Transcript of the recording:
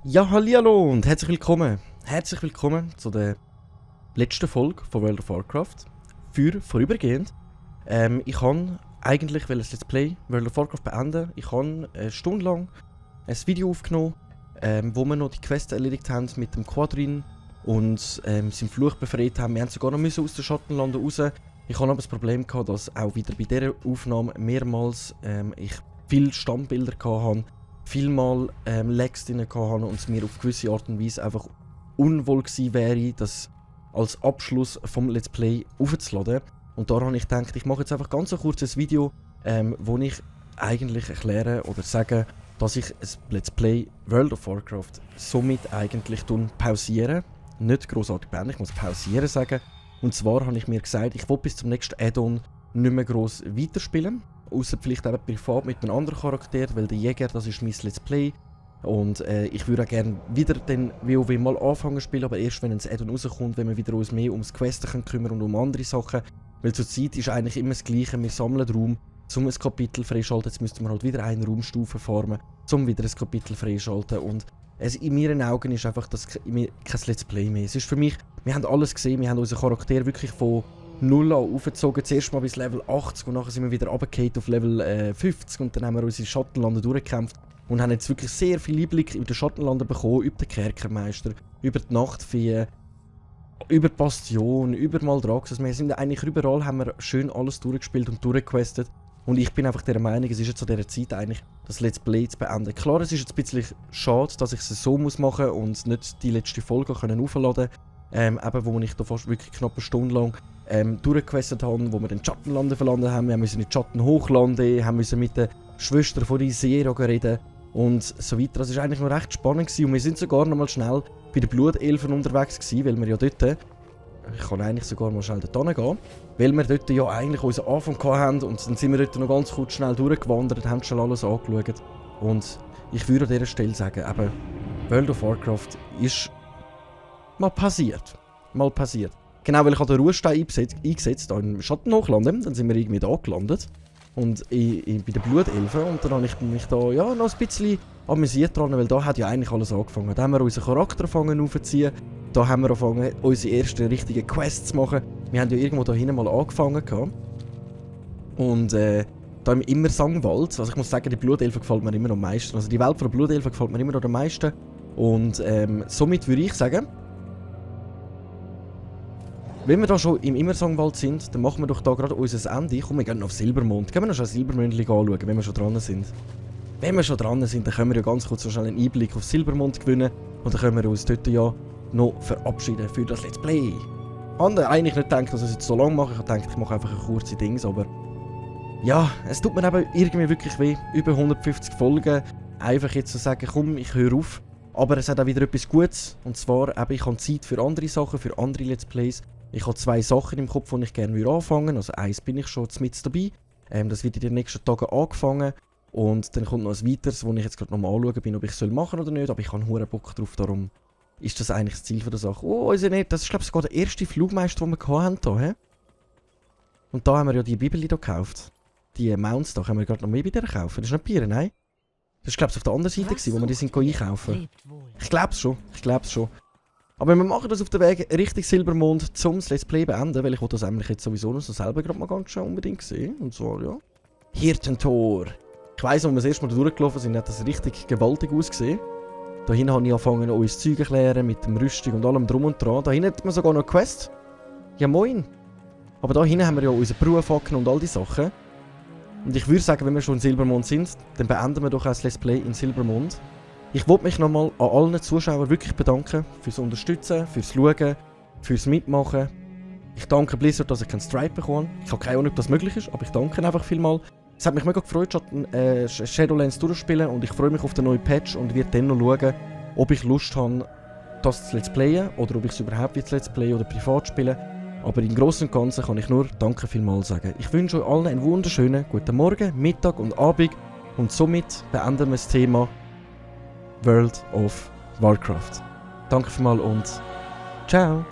Ja, hallihallo und herzlich willkommen. Herzlich willkommen zu der letzten Folge von World of Warcraft. Für vorübergehend. Ich kann eigentlich das Let's Play World of Warcraft beenden. Ich habe eine Stunde lang ein Video aufgenommen, wo wir noch die Quest erledigt haben mit dem Quadrin und seinen Fluch befreit haben. Wir haben sogar noch aus den Schattenlanden raus. Ich hatte aber das Problem gehabt, dass auch wieder bei dieser Aufnahme mehrmals ich viele Stammbilder hatte. Vielmal Lags drin hatte und es mir auf gewisse Art und Weise einfach unwohl gewesen wäre, das als Abschluss vom Let's Play aufzuladen. Und daran habe ich gedacht, ich mache jetzt einfach ganz ein kurzes Video, wo ich eigentlich erkläre oder sage, dass ich ein Let's Play World of Warcraft somit eigentlich pausiere. Nicht grossartig beenden, ich muss pausieren sagen. Und zwar habe ich mir gesagt, ich will bis zum nächsten Add-on nicht mehr gross weiterspielen. Außer vielleicht eben privat mit einem anderen Charakter, weil der Jäger, das ist mein Let's Play. Und ich würde auch gerne wieder den WoW mal anfangen zu spielen, aber erst wenn ein Add-on rauskommt, wenn wir wieder uns mehr ums Questen kümmern und um andere Sachen. Weil zurzeit ist eigentlich immer das Gleiche, wir sammeln Raum, um ein Kapitel freischalten, jetzt müssten wir halt wieder eine Raumstufe farmen, um wieder ein Kapitel freischalten. Und in meinen Augen ist einfach das kein Let's Play mehr. Es ist für mich, wir haben alles gesehen, wir haben unseren Charakter wirklich von 0 an aufgezogen, zuerst mal bis Level 80 und nachher sind wir wieder runtergefallen auf Level 50 und dann haben wir unsere Schattenlande durchgekämpft und haben jetzt wirklich sehr viel Einblick über die Schattenlande bekommen, über den Kerkermeister, über die Nachtfee, über die Bastion, über Maldraxxus. Wir sind eigentlich überall, haben wir schön alles durchgespielt und durchgequestet und ich bin einfach der Meinung, es ist jetzt an dieser Zeit eigentlich das Let's Play zu beenden. Klar, es ist jetzt ein bisschen schade, dass ich es so machen muss und nicht die letzte Folge aufladen können, eben wo ich da fast wirklich knapp eine Stunde lang durchgequestet haben, wo wir den Schattenlande verlandet haben. Wir müssen in die Schatten hochlanden, haben müssen mit den Schwestern von Isera reden und so weiter. Das war eigentlich noch recht spannend gewesen. Und wir sind sogar noch mal schnell bei den Blutelfen unterwegs gewesen, weil wir ja dort, ich kann eigentlich sogar mal schnell dort gehen, weil wir dort ja eigentlich unseren Anfang hatten und dann sind wir dort noch ganz kurz schnell durchgewandert, haben schon alles angeschaut und ich würde an dieser Stelle sagen, eben, World of Warcraft ist mal passiert. Genau, weil ich den Ruhestein eingesetzt habe im Schattenhochlanden, dann sind wir irgendwie da gelandet. Und bei den Blutelfen. Und dann habe ich mich da ja, noch ein bisschen amüsiert dran, weil da hat ja eigentlich alles angefangen. Da haben wir unseren Charakter aufziehen. Da haben wir angefangen, unsere ersten richtigen Quests zu machen. Wir haben ja irgendwo da hinten mal angefangen. Und da im Immersangwald, also ich muss sagen, die Blutelfen gefällt mir immer noch am meisten. Also die Welt von der Blutelfen gefällt mir immer noch am meisten. Und somit würde ich sagen, wenn wir da schon im Immersangwald sind, dann machen wir doch da gerade unser Ende. Komm, wir gehen noch auf Silbermond. Gehen wir noch schnell Silbermondli anschauen, wenn wir schon dran sind. Wenn wir schon dran sind, dann können wir ja ganz kurz so schnell einen Einblick auf Silbermond gewinnen. Und dann können wir uns dort ja noch verabschieden für das Let's Play. Ich habe eigentlich nicht gedacht, dass ich es jetzt so lange mache. Ich habe gedacht, ich mache einfach ein kurzes Ding, aber ja, es tut mir eben irgendwie wirklich weh. Über 150 Folgen. Einfach jetzt zu sagen, komm, ich höre auf. Aber es hat auch wieder etwas Gutes. Und zwar, eben, ich habe Zeit für andere Sachen, für andere Let's Plays. Ich habe 2 Sachen im Kopf, die ich gerne anfangen würde. Also eins bin ich schon mit dabei. Das wird in den nächsten Tagen angefangen. Und dann kommt noch ein weiteres, wo ich jetzt gerade nochmal anschauen bin, ob ich es machen oder nicht. Aber ich habe einen Bock drauf, darum ist das eigentlich das Ziel der Sache. Oh, ist ja nicht. Das ist, glaube ich, sogar der erste Flugmeister, den wir hatten hier. Und da haben wir ja die Bibel hier gekauft. Die Mounts da können wir gerade noch mehr bei der kaufen. Das ist nicht Bier, nein? Das war, glaube ich, auf der anderen Seite, wo wir die sind einkaufen. Ich glaube es schon. Aber wir machen das auf dem Weg Richtung Silbermond zum Let's Play beenden, weil ich das eigentlich jetzt sowieso noch so selber gerade mal ganz schön unbedingt sehen. Und zwar, ja, Hirtentor. Ich weiss, als wir das erste Mal durchgelaufen sind, hat das richtig gewaltig ausgesehen. Da hinten habe ich angefangen, uns Zeug zu erklären mit dem Rüstung und allem drum und dran. Da hinten hat man sogar noch eine Quest. Ja moin. Aber da hinten haben wir ja unsere Berufsfackeln und all die Sachen. Und ich würde sagen, wenn wir schon in Silbermond sind, dann beenden wir doch auch das Let's Play in Silbermond. Ich wollte mich nochmal an allen Zuschauern wirklich bedanken fürs Unterstützen, fürs Schauen, fürs Mitmachen. Ich danke Blizzard, dass ich keinen Stripe bekomme. Ich habe keine Ahnung, ob das möglich ist, aber ich danke einfach vielmals. Es hat mich mega gefreut, Shadowlands durchzuspielen und ich freue mich auf den neuen Patch und werde dann noch schauen, ob ich Lust habe, das zu Let's Playen oder ob ich es überhaupt jetzt Let's Playen oder privat spielen. Aber im Großen und Ganzen kann ich nur Danke vielmals sagen. Ich wünsche euch allen einen wunderschönen guten Morgen, Mittag und Abend und somit beenden wir das Thema World of Warcraft. Danke vielmals und ciao!